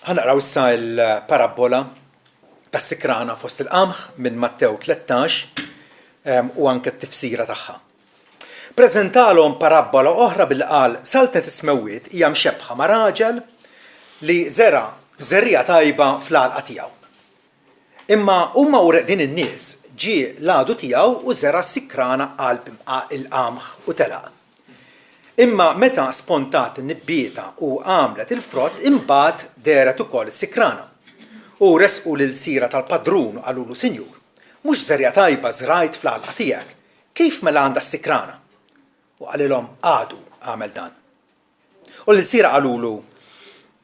Ħa naqraw issa l-parabbola tas-sikrana fost il-qamħ minn Mattew 13 u anke t-tifsira tagħha. Preżentalhom parabbola oħra billi qal, Saltnet is-smewwiet hija mxebbħa ma' raġel li żera' żerriegħa tajba fl-għalqa tiegħu. Imma huma u reqdin in-nies, ġie l-għadu tiegħu u żera' s-sikrana qalb il-qamħ u telaq. Imma meta spontat in-nibbieta u għamlet il-frott, imbagħad dehret ukoll is-sikrana. U resqu l-ilsira tal-padrun u qalulu, Sinjur, mhux żerriegħa tajba żrajt fl-għalqa tiegħek, kif mela għandha s-sikrana? U qalilhom, Għadu għamel dan. U l-ilsiera qalulu,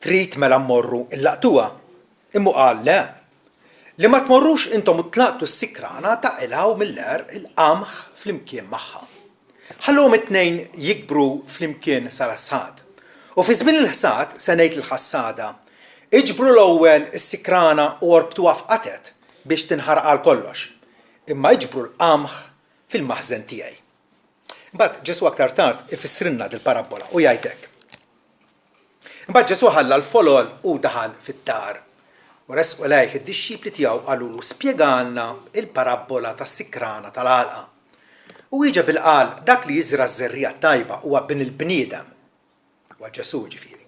Trid mela mmorru nlaqtuha? Imma hu qal, Le! Li ma tmorrux intom u tlaqtu s-sikrana taqilgħu mill-għerq il-qamħ flimkien magħha. Ħalluhom it-tnejn jikbru flimkien sal-ħsad. U fi żmien il-ħsad se ngħid lill-ħassada, Iġbru l-ewwel is-sikrana u orbtuha f'qatet biex tinħaraq għal kollox, imma iġbru l-qamħ fil-maħżen tiegħi. Imbagħad Ġesù aktar tard ifissrilna dil-parabbola u jgħid hekk. Imbagħad Ġesù ħalla l-folol u daħal fid-dar. U resqu lejh id-dixxipli tiegħu qalulu spjegalna il-parabbola tas-sikrana tal-għalqa. U wieġeb billi qal dak li jiżra' ż-żerriegħa t-tajba huwa bin il-bniedem. Huwa Ġesù ġifieri.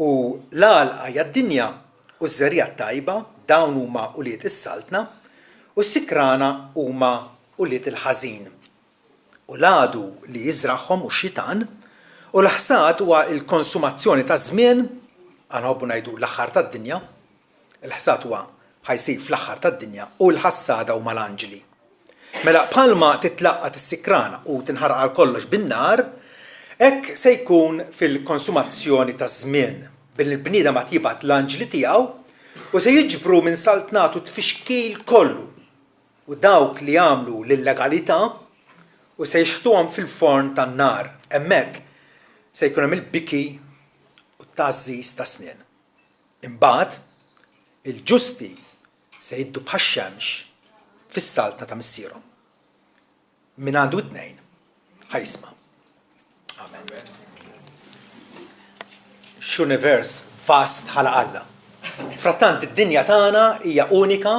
U l-għalqa hija d-dinja, u ż-żerriegħa t-tajba, dawn huma ulied is-saltna, u s-sikrana huma ulied il-ħażin. U l-għadu li jiżragħhom hu x-xitan, u l-ħsad huwa l-konsumazzjoni taż-żmien, aħna nħobbu ngħidu l-aħħar tad-dinja, Il-ħsad huwa ħa jsir fl-aħħar tad-dinja u l-ħassada huma l-anġli. Mela bħalma titlaqqat is-sikrana u tinħaraq għal kollox bin-nar, hekk se jkun fil-konsumazzjoni taż-żmien, billi l-bniedem għad jibgħat l-anġli tiegħu u se jiġbru minn saltnatu t-tfixkil kollu u dawk li jagħmlu l-illegalità u se jixħtuhom fil-forn tan-nar. Hemmhekk se jkun hemm il-biki u t-tgħażżiż tas-snien. Imbagħad, il-ġusti se jiddu bħax-xemx fis-saltna ta' Missierhom. Min għandu widnejn, ħa jisma'. Amen. X'univers vast ħalaq Alla. Frattant id-dinja tagħna hija unika,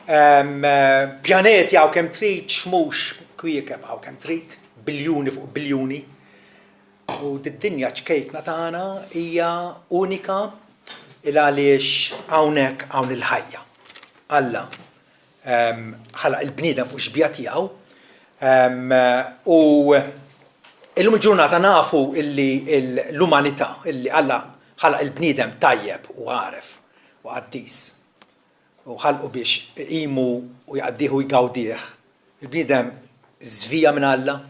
pjaneti hawn kemm trid, xmux, kwiekeb hawn kemm trid, biljuni fuq biljuni. U d-dinja ċkejkna tagħna hija unika il għaliex hawnhekk hawn il-ħajja. Alla ehm, ħalaq il-bniedem fuq xbija tiegħu ehm, u illum il-ġurnata nafu illi l-umanità illi Alla ħalaq il-bniedem tajjeb u għaref u qaddis u ħalqu biex iqimu u jqaddih u jgawdih. Il-bniedem żvija minn Alla,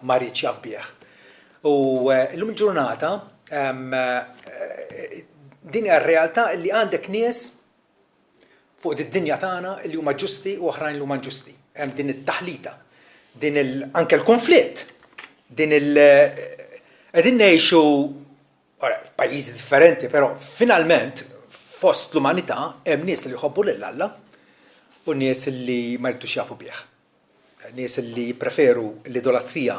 ma riedx jaf bih. U llum il-ġurnata din hija r-realtà li għandek nies fuq id-dinja tagħna li huma ġusti u oħrajn li huma inġusti. Hemm din it-taħlita, din il anke l-konflitt, din il qegħdin ngħixu f'pajjiżi differenti, però finalment fost l-umanità hemm nies li jħobbu lil Alla u nies li ma jridux jafu bih. Nies li jippreferu l-idolatrija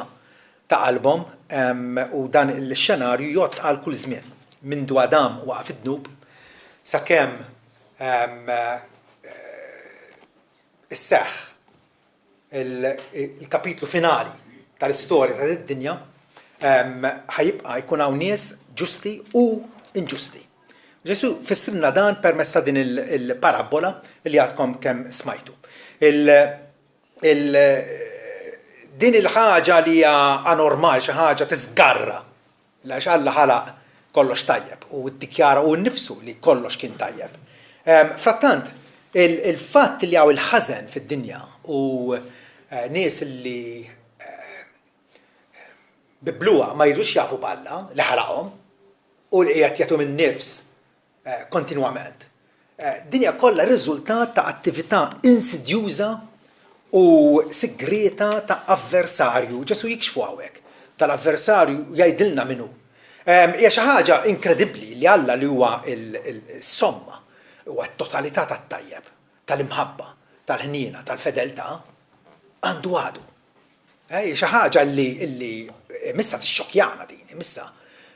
ta' qalbhom u dan il-xenarju jgħodd għal kull żmien. Mindu Adam waqa' fid-dnub sakemm isseħħ il-kapitlu finali tal-istorja ta' id-dinja ħa jibqa' jkun hawn nies ġusti u inġusti. Ġesu fissrilna dan permezz ta' din il-parabbola li għadkom kemm smajtu. Din il-ħaġa li hija anormal, xi ħaġa tiżgarra Għax Alla ħalaq kollox tajjeb u ddikjara hu nnifsu li kollox kien tajjeb. Frattant, il-fatt li hawn il-ħażen fid-dinja u nies li bi bluha ma jridux jafu b'Alla li ħalaqhom u li qiegħed jagħtihom in-nifs kontinwament. Din hija kollha riżultat ta' attività insidjuża u sigrieta ta' avversarju. Ġesù jikxfu hawnhekk. Tal-avversarju jgħidilna min hu. Hija xi ħaġa inkredibbli li Alla li huwa s-somma, huwa t-totalità tat-tajjeb, tal-imħabba, tal-ħniena, tal-fedeltà, għandu għadu. Hi xi ħaġa li li missha tixxokkjana din, missha.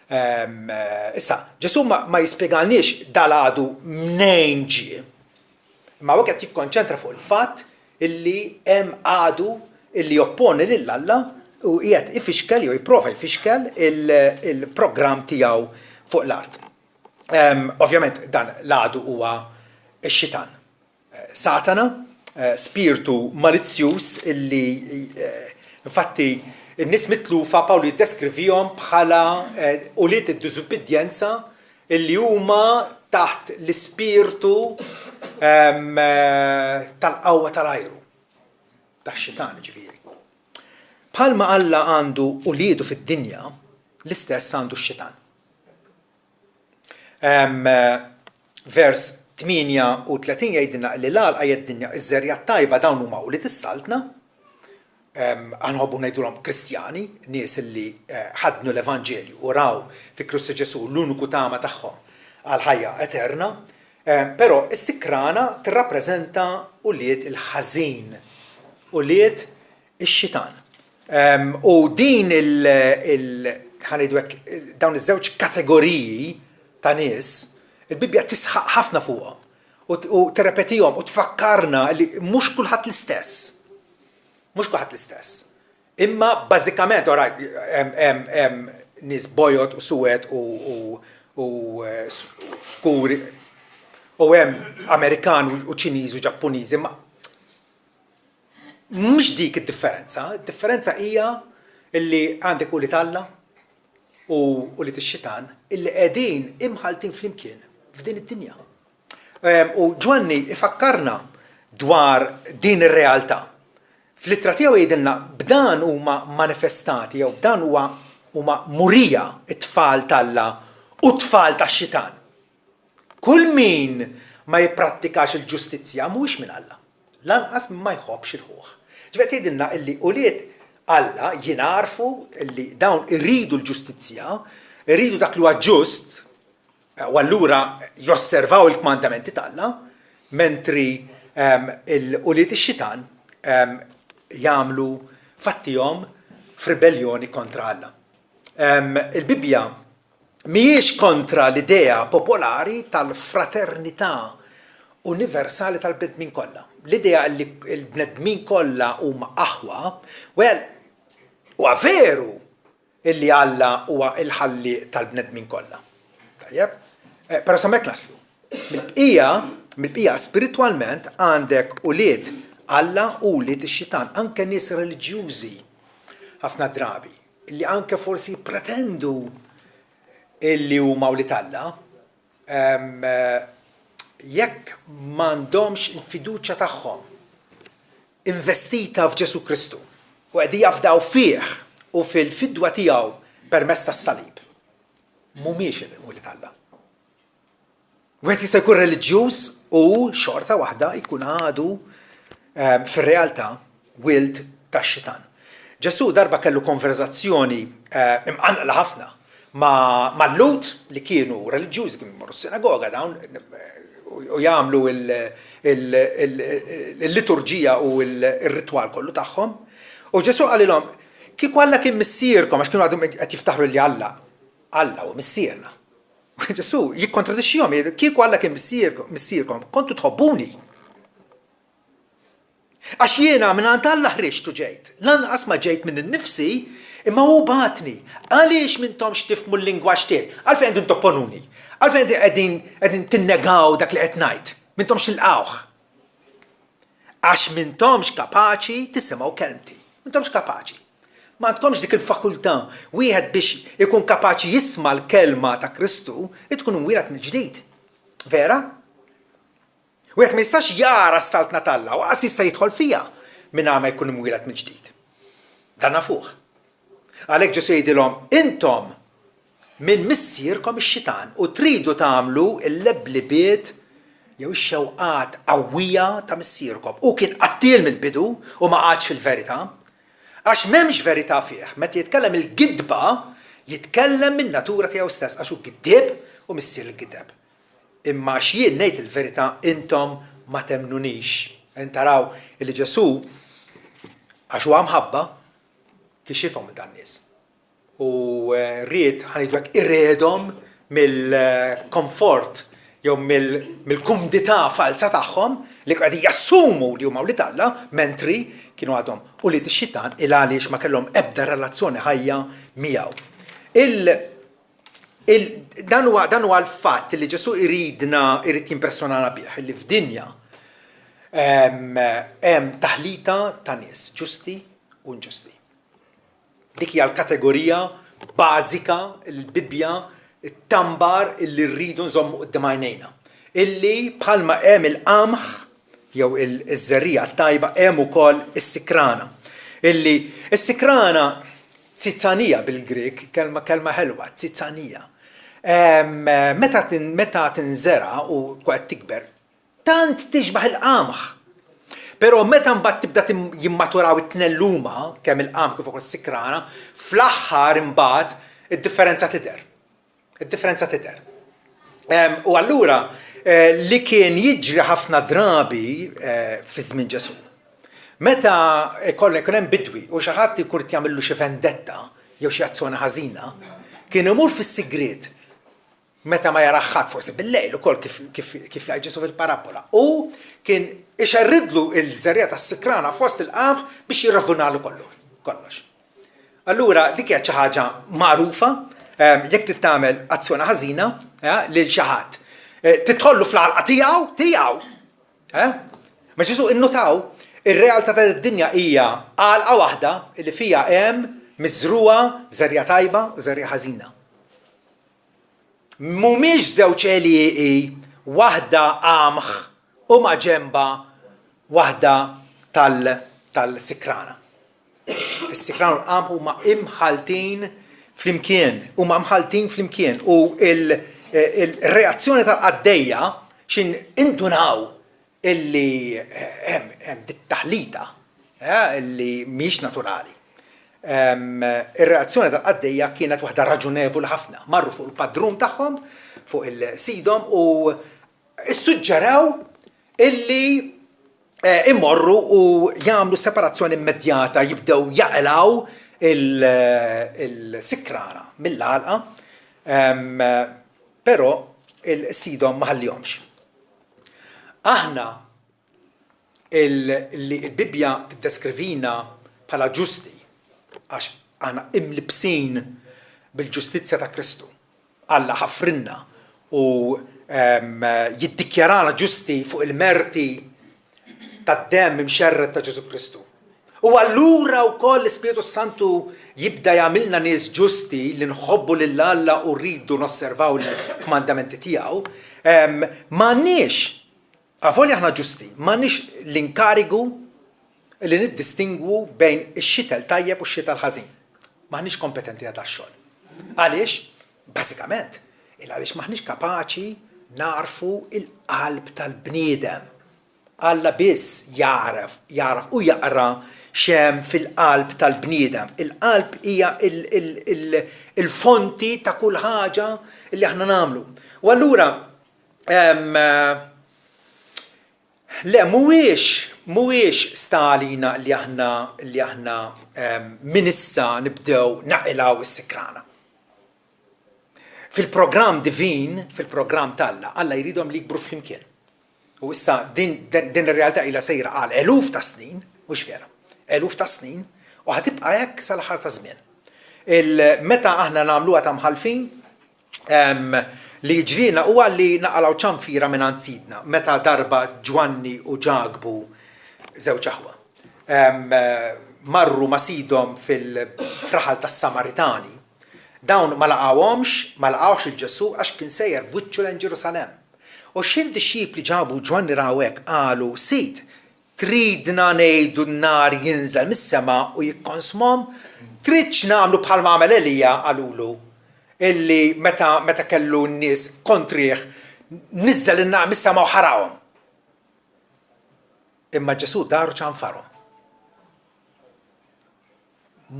Issa, Ġesù ma jispjegalniex dal-għadu mnejn ġie. Imma hawnhekk qed jikkonċentra fuq il-fatt illi hemm għadu illi jopponi lil Alla u qiegħed ifixkel jew jipprova jfixkel il-programm tiegħu fuq l-art. Ovvjament dan l-għadu huwa x-xitan. Satana, spirtu malizzjuż illi infatti n-nies mitlufa Pawlu jiddeskrivihom bħala ulied id-diżubbidjenza illi huma taħt l-ispirtu tal-qawwa tal-ajru, tax-xitan jiġifieri. Bħalma Alla għandu uliedu fid-dinja, l-istess għandu x-xitan. Vers 38 jgħidilna li l-għalqa hija d-dinja, iż-żerriegħa t-tajba dawn huma ulied is-saltna, aħna nħobbu ngħidulhom Kristjani, nies li ħaddnu l-Evanġelju u raw fi Kristu Ġesù l-uniku tama tagħhom għal ħajja eterna. Però s-sikrana tirrappreżenta ulied il-ħażin, ulied ix-xitan. U din il, ħa ngħidu hekk, dawn iż-żewġ kategoriji ta' nies, il-Bibbja tisħaq ħafna fuqhom u tirrepetihom u tfakkarna li mhux kulħadd l-istess. Mhux kulħadd l-istess. Imma bażikament, all right, hemm nies bojod u suwed u skuri u hemm Amerikan u Ċiniż u Ġappuniż, imma Mhux dik id-differenza, id-differenza hija illi għandek ulied Alla u ulied ix-xitan illi qegħdin imħalltin flimkien f'din id-dinja. U Ġwanni ifakkarna dwar din ir-realtà. Fl-ittra tiegħu jgħidilna b'dan huma manifestati jew b'dan huwa huma murija t-tfal t'Alla u t-tfal tax-xitan. Kull min ma jipprattikax il-ġustizzja mhuwiex minn Alla, lanqas min ma jħobbx 'il ħuh. Ġifieri qed jgħidilna illi ulied Alla jingħarfu illi dawn iridu l-ġustizzja, iridu dak li huwa ġust, u allura josservaw il-kmandamenti t'Alla, mentri l-ulied ix-xitan jagħmlu fattihom f'ribelljoni kontra Alla. Il-Bibbja mhijiex kontra l-idea popolari tal-fraternità universali tal-bnedmin kollha. L-idea li l-bnedmin kollha huma aħwa, well, huwa veru illi Alla huwa l-Ħallieq tal-bnedmin kollha. Tajjeb? Eh, però sa hemmhekk naslu. Mill-bqija, mill-bqija spiritwalment għandek ulied Alla u ulied ix-xitan, anke nies reliġjużi ħafna drabi. li anke forsi jippretendu illi huma wlied Alla, jekk m'għandhomx il-fiduċja tagħhom investita f'Ġesù Kristu u qegħdin jafdaw fih u fil-fidwa tiegħu permezz tas-salib, mhumiex wlied Alla. Wieħed jista' jkun reliġjuż u xorta waħda jkun għadu ehm, fir-realtà wild tax-xitan. Ġesù darba kellu konverzazzjoni eh, imqanqla ħafna mal-Lhud li kienu reliġjużi kienu jmorru s-sinagoga dawn u jagħmlu il-liturġija u l-ritwal kollu tagħhom. U Ġesù qalilhom, kieku Alla kien missierkom għax kienu għadhom qed jiftaħru li Alla Alla hu missierna. Ġesù jikkontradixxihom jgħid, kieku Alla kien missierkom, kontu tħobbuni. Għax jiena mingħand Alla ħriġt u ġejt, lanqas ma ġejt minn innifsi, imma hu bagħatni. Għaliex m'intomx tifhmu l-lingwaġġ tiegħi? Għalfejn qegħdin topponuni? Għalfejn qegħdin qegħdin tinnegaw dak li qed ngħid? M'intomx tilqgħuh. Għax m'intomx kapaċi tisimgħu kelmti. M'intomx kapaċi. M'għandkomx dik il-fakultà. Wieħed biex ikun kapaċi jisma' l-kelma ta' Kristu, irid ikun imwieled mill-ġdid. Vera? Wieħed ma jistax jara s-saltna t'Alla u qas jista' jidħol fiha mingħajr ma jkun imwieled mill-ġdid. Dan nafuh. Għalhekk Ġesù jgħidilhom, intom minn missierkom ix-xitan u tridu tagħmlu l-leblibiet jew ix-xewqat qawwija ta' missierkom. Hu kien qattiel mill-bidu u ma qagħadx fil-verità, għax m'hemmx verità fih. Meta jitkellem il-gidba, jitkellem min-natura tiegħu stess, għax hu giddieb u missier il-gideb. Imma għax jien ngħid il-verità intom ma temmnunix. Qegħdin taraw illi Ġesù, għax huwa mħabba, kixifhom lil dan-nies. U ried, ħa ngħidu hekk, iredhom mill-komfort jew mill-kumdità falza tagħhom li kienu qegħdin jassumu li huma wlied Alla mentri kienu għadhom ulied ix-xitan il għaliex ma kellhom ebda relazzjoni ħajja miegħu. Il, il, dan huwa dan huwa l-fatt li Ġesù iridna irid jimpressjonana bih li f'dinja hemm taħlita ta' nies ġusti u inġusti. Dik hija l-kategorija bażika li l-Bibbja ttambar illi rridu nżommu quddiem għajnejna. Illi bħalma hemm il-qamħ jew iż-żerriegħa t-tajba hemm ukoll is-sikrana. Illi s-sikrana zizzanija bil-Grieg, kelma kelma ħelwa, zizzanija. Meta meta tinżera' u tkun qed tikber, Tant tixbah il-qamħ! Però meta mbagħad tibda jimmaturaw it-tnelluma, kemm il-qamħ kif ukoll is-sikrana, fl-aħħar imbagħad id-differenza tidher. Id-differenza tidher. U allura li kien jiġri ħafna drabi fi żmien Ġesù, meta jkun hemm bidwi u xi ħadd ikun irid jagħmillu xi vendetta jew xi azzjoni ħażina, kien imur fis-sigriet meta ma jarah ħadd, forsi bil-lejl ukoll kif, kif, kif jgħid Ġesù fil-parabbola. U kien ixerridlu l-żerriegħa tas-sikrana fost il-qamħ biex jirrovinalu kollox. Kollox. Allura dik hija xi ħaġa magħrufa, jekk trid tagħmel azzjoni ħażina eh, lil xi ħadd, eh, tidħollu fl-għalqa tiegħu, tiegħu. Eh? Ma Ġesù innutaw, ir-realtà tad-dinja hija għalqa waħda li fiha hemm miżrugħa żerriegħa tajba u żerriegħa ħażina. Mhumiex żewġ għelieqi, waħda qamħ u maġenbha waħda tal-sikrana. Is-sikrana u l-qamħ huma imħalltin flimkien, huma mħalltin flimkien u il-reazzjoni tal-qaddejja x'in indunaw illi hemm dit-taħlita illi mhijiex naturali. Ir-reazzjoni tal-qaddejja kienet waħda raġunevoli ħafna. Marru fuq il-padrun tagħhom, fuq il-sidhom u ssuġġerew illi imorru u jagħmlu separazzjoni immedjata, jibdew jaqilgħu il-sikrana mill-għalqa, però il-sidhom ma ħallihomx. Aħna li l-Bibbja tiddeskrivina bħala ġusti għax aħna imlibbsin bil-ġustizzja ta' Kristu. Alla ħafrilna u jiddikjarana ġusti fuq il-merti tad-demm imxerred ta' Ġesù Kristu. U allura wkoll l-Ispirtu s-Santu jibda jagħmilna nies ġusti li nħobbu lil Alla u rridu nosservaw il-kmandamenti tiegħu. M'għandniex, avolja aħna ġusti, m'għandniex l-inkarigu li niddistingwu bejn ix-xitel tajjeb u x-xitel ħażin. M'aħniex kompetenti għal dax-xogħol. Għaliex? Bażikament, il għaliex m'aħniex kapaċi nagħrfu l-qalb tal-bniedem. Alla biss jagħraf, jagħraf u jaqra x'hemm fil-qalb tal-bniedem. Il-qalb hija il-fonti ta' kull ħaġa li aħna nagħmlu. U allura le mhuwiex mhuwiex sta għalina li aħna li aħna minn issa nibdew naqilgħu s-sikrana. Fil-programm divin, fil-programm t'Alla, Alla jridhom li jikbru flimkien. U issa din din ir-realtà ilha sejra għal eluf ta' snin, mhux vera, eluf ta' snin, u ħa tibqa' hekk sal-aħħar taż-żmien. Il meta aħna nagħmluha ta' mħallfin, li jiġrilna huwa li naqalgħu ċanfira mingħand Sidna, meta darba Ġwanni u Ġakbu, żewġ aħwa, marru ma' Sidhom fil-fraħal tas-Samaritani, dawn ma laqgħuhomx, ma laqgħuhx lil Ġesù għax kien sejjer b'wiċċu lejn Ġerusalemm. U xi dixxipli ġabu Ġwanni raw hekk, qalu, Sid, tridna ngħidu n-nar jinżel mis-sema u jikkonsmhom? Tridx nagħmlu bħalma għamel Elija, qalulu, illi meta meta kellu n-nies kontrih niżżel in-nar mis-sema u ħaraqhom. Imma Ġesù dar u ċanfarhom.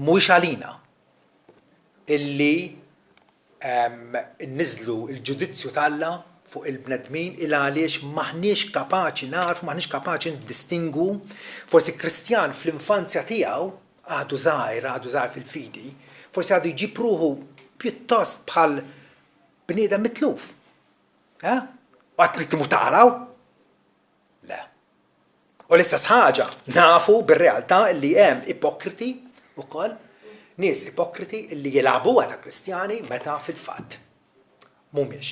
Mhuwiex għalina illi nniżżlu l-ġudizzju t'Alla fuq il-bnedmin il għaliex m'aħniex kapaċi nagħrfu, m'aħniex kapaċi niddistingwu. Forsi Kristjan fl-infanzja tiegħu, għadu żgħir, għadu żgħir fil-fidi, Forsi għadu jġib ruħu pjuttost bħal bniedem mitluf. Eh? U għad trid tmur taqalgħu? Le. U l-istess ħaġa nafu bir-realtà li hemm ipokriti wkoll, nies ipokriti li jilagħbuha ta' Kristjani meta fil-fatt mhumiex.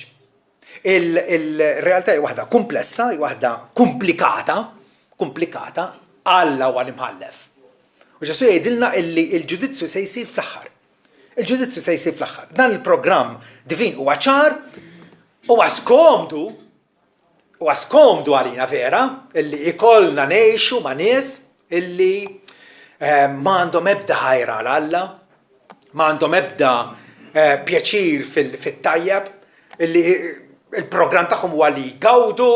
Il-realtà hi waħda kumplessa, hi waħda komplikata, komplikata, Alla huwa l-imħallef. U Ġesù jgħidilna illi l-ġudizzju se jsir fl-aħħar. Il-ġudizzju se jsir fl-aħħar. Dan il-programm divin huwa ċar, huwa skomdu, Huwa skomdu għalina vera illi ikollna ngħixu ma' nies illi eh, ma għandhom ebda ħajra għal Alla, ma għandhom ebda eh, pjaċir fit-tajjeb, illi il-programm tagħhom huwa li jgawdu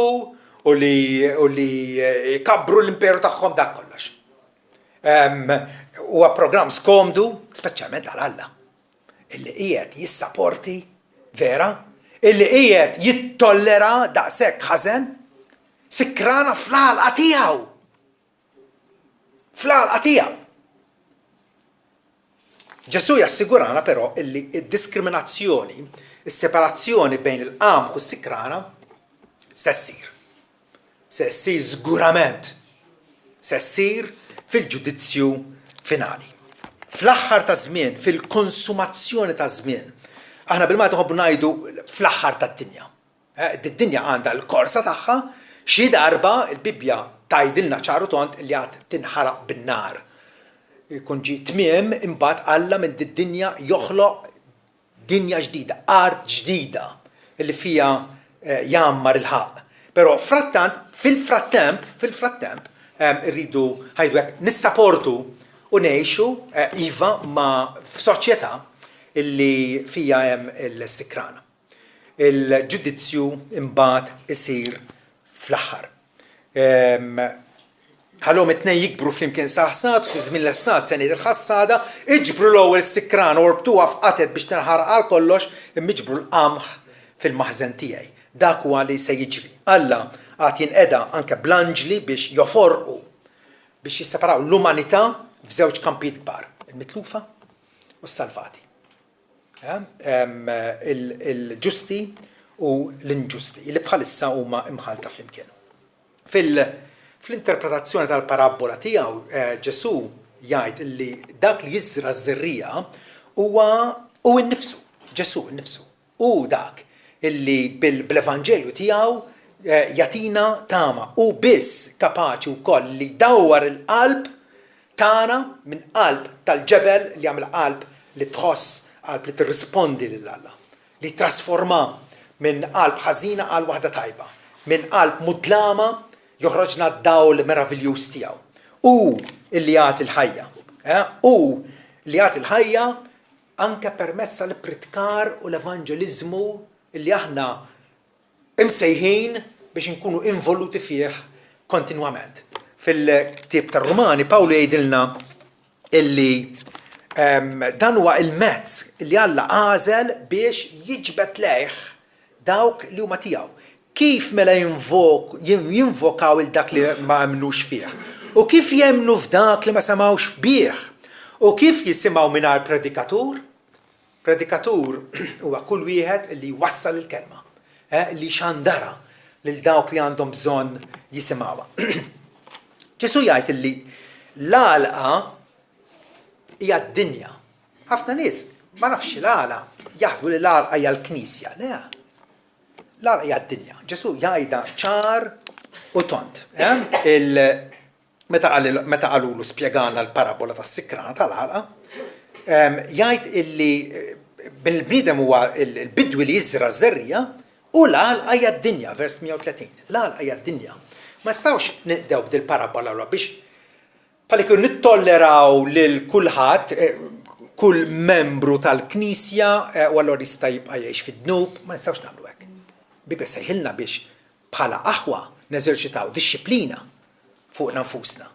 u li u li eh, jkabbru l-imperu tagħhom dak kollox. Huwa programm skomdu, speċjalment għal Alla. Illi qiegħed jissaporti, vera, illi qiegħed jittollera daqshekk ħażen, sikrana fl-għalqa tiegħu. Fl-għalqa tiegħu. Ġesù jassigurana però illi d-diskriminazzjoni, is-separazzjoni bejn il-qamħ u s-sikrana se ssir. Se ssir żgurament. Se ssir fil-ġudizzju finali. Fl-aħħar taż-żmien, fil-konsumazzjoni taż-żmien. Aħna bil-Malti nħobbu ngħidu fl-aħħar tad-dinja. Did-dinja għandha l-korsa tagħha, xi darba l-Bibbja tgħidilna ċar u tond li għad tinħaraq bin-nar. Jkun ġie tmiem imbagħad Alla minn did-dinja joħloq dinja ġdida, art ġdida li fiha jgħammar il-ħaqq. Però frattant, fil-frattemp, fil-frattemp, irridu, ħajdu hekk, nissaportu u ngħixu, iva, ma' f'soċjetà illi fiha hemm il-sikrana. Il-ġudizzju imbagħad isir fl-aħħar. Ħallihom it-tnejn jikbru flimkien sal-ħsad, u fi żmien l-ħsad se ngħid il-ħassada, 'Iġbru l-ewwel is-sikrana u orbtuha f'qatet biex tinħaraq għal kollox, imma iġbru l-qamħ fil-maħżen tiegħi. Dak huwa li se jiġri. Alla għad jinqeda anke bl-anġli biex joforqu, biex jisseparaw l-umanità f'żewġ kampijiet kbar, il-mitlufa u s-salvati. Il-ġusti u l-inġusti, li bħalissa huma mħallta flimkien. Fil-interpretazzjoni tal-parabbola tiegħu, Ġesù jgħid li dak li jiżra' ż-żerriegħa huwa hu nnifsu, Ġesù nnifsu. Hu dak illi bl-evanġelju tiegħu jagħtina tama. Hu biss kapaċi wkoll li jdawwar il-qalb tagħna minn qalb tal-ġebel li jagħmilha qalb li tħoss, qalb li tirrispondi lil Alla. Li jittrasforma minn qalb ħażina għal waħda tajba, minn qalb mudlama joħroġna d-dawl meraviljuż tiegħu. Hu li jagħti l-ħajja. Hu li jagħti l-ħajja anke permezz tal-ippritkar u l-evanġeliżmu li aħna imsejħin biex inkunu involuti fih kontinwament. Fil-ktieb tar-Rumani Pawlu jgħidilna illi dan huwa il-mezz li Alla għażel biex jiġbed lejh dawk li huma tiegħu. Kif mela jinvokaw il dak li ma emmnux fih? U kif jemmnu f'dak li ma semgħux bih? U kif jisimgħu mingħajr predikatur? Predikatur huwa kull wieħed li jwassal il-kelma, li jxandarha lil dawk li għandhom bżonn jisimgħuha. Ġesù jgħid li l-għalqa hija d-dinja. Ħafna nies, ma nafx l-għala, jaħsbu li l-għalqa hija l-knisja. Le, l-għalqa hija d-dinja. Ġesù jgħidha ċar u tond. Meta meta qalulu spjegana l-parabbola tas-sikrana tal-għalqa, jgħid illi bil-bniedem huwa l-bidwi li jiżra' ż-żerriegħa u l-għalqa hija d-dinja, vers 38. L-għalqa hija d-dinja. Ma nistgħux ninqdew b'dil-parabbola allura biex bħalikieku nittolleraw lil kulħadd, kull membru tal-Knisja u allura jista' jibqa' jgħix fid-dnub, ma nistgħux nagħmlu hekk. Il-Bibbja ssejħilna biex bħala aħwa neżerċitaw dixxiplina fuqna nfusna.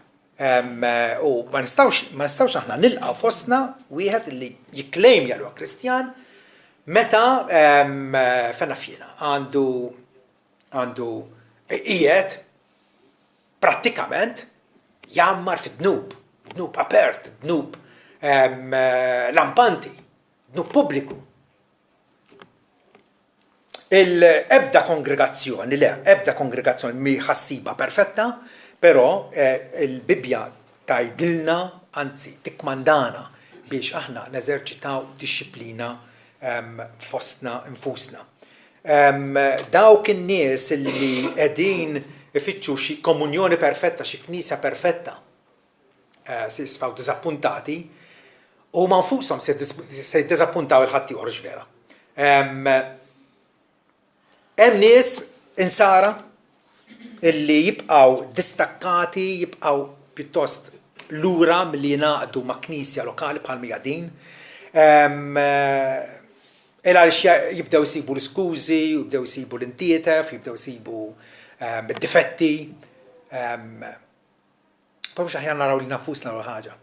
U ma nistgħux ma nistgħux aħna nilqgħu fostna wieħed li jikklejmja li huwa Kristjan meta fejn naf jiena għandu għandu qiegħed prattikament jgħammar fid-dnub, dnub apert, dnub. lampanti, dnub pubbliku. Il-ebda kongregazzjoni, le, ebda kongregazzjoni mhi ħassiba perfetta, però il-Bibbja tgħidilna, anzi tikkmandana biex aħna neżerċitaw dixxiplina fostna nfusna. Dawk in-nies li qegħdin ifittxu xi komunjoni perfetta, xi knisja perfetta, se jisfaw diżappuntati, huma nfushom se jiddiżappuntaw 'il ħaddieħor hux vera. Hemm nies insara illi jibqgħu distakkati, jibqgħu pjuttost lura milli jingħaqdu ma' knisja lokali bħal hija din. Il għaliex jibdew isibu l-iskużi, jibdew isibu l-intietef, jibdew isibu d-difetti. Però mhux aħjar naraw lilna nfusna l-ewwel ħaġa.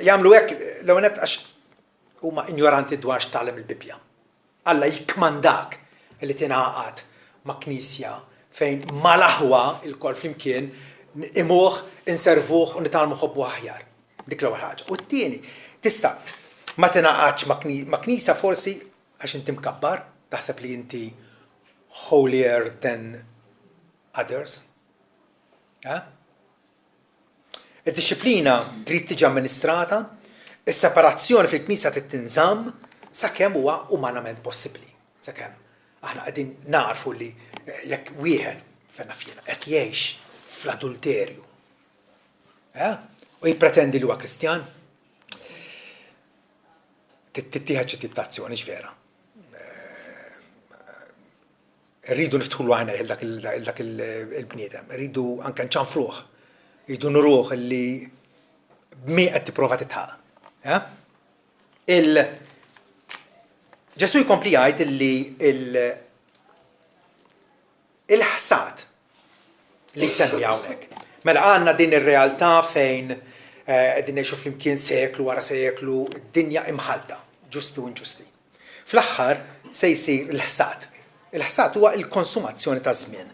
Jagħmlu hekk l-ewwel nett għax huma injoranti dwar x'tgħallem il-Bibbja. Alla jikkmandak li tingħaqad ma' knisja fejn mal-aħwa lkoll flimkien nqimuh, inservuh u nitgħallmu nħobbuh aħjar. Dik l-ewwel ħaġa. U t-tieni, tista' ma tingħaqadx ma' knisja forsi għax inti mkabbar, taħseb li inti holier than others. Eh? Id-dixxiplina trid tiġi amministrata, is-separazzjoni fil-Knisja trid tinżamm sakemm huwa umanament possibbli. Sakemm aħna qegħdin narfu li jekk wieħed fejn naf jiena qed jgħix fl-adulterju eh? u jippretendi li huwa Kristjan, tittieħed xi tip ta' azzjoni x'vera. Irridu niftħulu għajnejh 'il dak il-bniedem, irridu anke nċanfruh, irridu nuruh li b'min qed tipprova titħaq. Eh? Il Ġesù jkompli jgħid illi il-ħsad li jsemmi hawnhekk. Mela għandna din ir-realtà fejn eh, qegħdin ngħixu flimkien seklu wara seklu, dinja imħalta, ġusti u inġusti. Fl-aħħar se jsir il-ħsad. Il-ħsad huwa l-konsumazzjoni taż-żmien.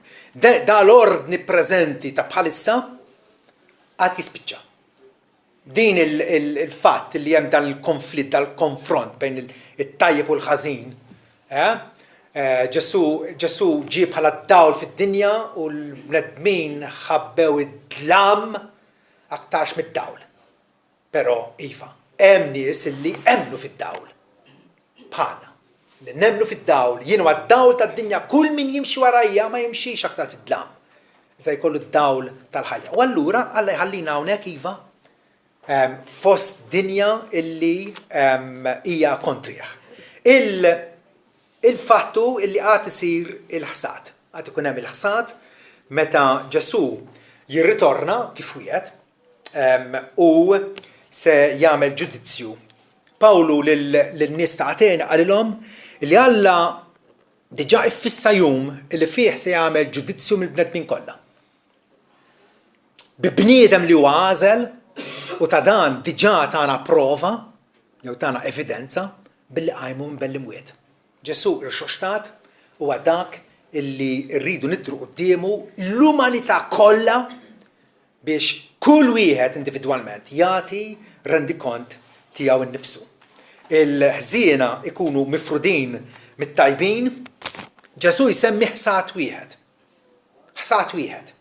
Da l-ordni preżenti ta' bħalissa għad jispiċċa. Din il-fatt li hemm dan il-konflitt, dal-konfront bejn it-tajjeb u l-ħażin, eh? Ġesù Ġesù ġie bħala d-dawl fid-dinja u l-bnedmin ħabbew id-dlam aktarx mid-dawl. Però, iva, hemm nies li emmnu fid-dawl. Bħalna. Li nemmnu fid-dawl. Jien huwa d-dawl tad-dinja, kull min jimxi warajja ma jimxix aktar fid-dlam, iżda jkollu d-dawl tal-ħajja. U allura Alla jħallina hawnhekk, iva, fost dinja illi hija kontrih. Il Il-fatt hu illi għad isir il-ħsad. Għad ikun hemm il-ħsad meta Ġesù jirritorna kif wiegħed u se jagħmel ġudizzju. Pawlu lin-nies ta' Ateni qalilhom li Alla diġà iffissa jum li fih se jagħmel ġudizzju mill-bnedmin kollha. Bi bniedem li huwa għażel u ta' dan diġà tana prova jew tana evidenza billi qajmu minn bejn l-imwiet. Ġesù rxoxtat huwa dak illi rridu nidhru quddiemu l-umanità kollha biex kull wieħed individwalment jagħti rendikont tiegħu nnifsu. Il-ħżiena jkunu mifrudin mit-tajbin. Ġesù jsemmi ħsad wieħed. Ħsad wieħed.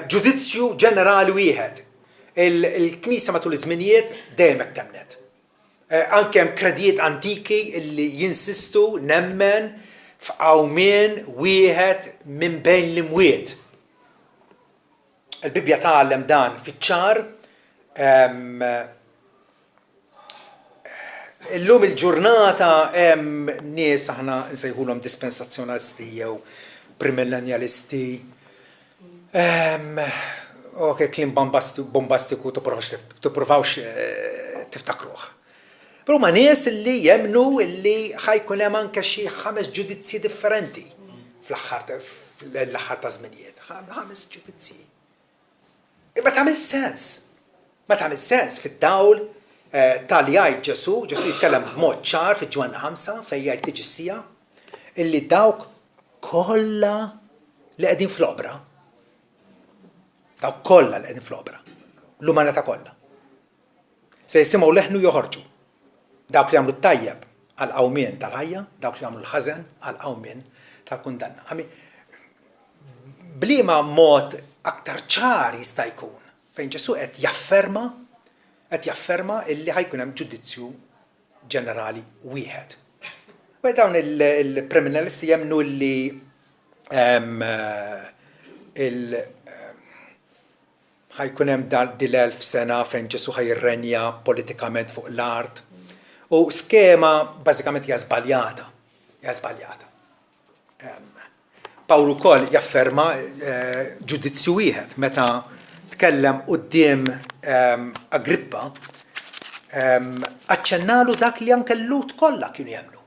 Ġudizzju ġenerali wieħed. Il-Knisja matul iż-żminijiet dejjem hekk emmnet. Anke hemm kredijiet antiki li jinsistu nemmen f'qawmien wieħed minn bejn l-imwiet. Il-Bibbja tgħallem dan fiċ-ċar. Illum il-ġurnata hemm nies aħna nsejħulhom dispensazzjonalisti jew premillenjalisti. Ok, kliem bombastiku tippruvawx tiftakruh. Però huma nies li jemmnu li ħa jkun hemm anke xi ħames ġudizzji differenti fl-aħħar l-aħħar taż-żminijiet. Ħames ġudizzji. Ma tagħmilx sens. Ma tagħmilx sens fid-dawl ta' li jgħid Ġesù, Ġesù jitkellem b'mod ċar fi Ġwanni 5 fejn jgħid tiġi s-siegħa illi dawk kollha li qegħdin fl-oqbra, dawk kollha li qegħdin fl-oqbra, l-umanità kollha. Se jisimgħu leħnu joħorġu. Dawk li jagħmlu t-tajjeb għall-qawmien tal-ħajja, dawk li jagħmlu l-ħażen għall-qawmien tal-kundanna. I mean, b'liema mod aktar ċar jista' jkun fejn Ġesù qed jafferma qed jafferma illi ħa jkun hemm ġudizzju ġenerali wieħed. U dawn il-premillennialisti jemmnu li il Ħa jkun hemm dil-1000 sena fejn Ġesù ħa jirrenja politikament fuq l-art. U skema bażikament hija żbaljata. Hija żbaljata. Pawlu wkoll jafferma ġudizzju wieħed meta tkellem quddiem Agrippa aċċennalu dak li anke l-Lhud kollha kienu jemmnu.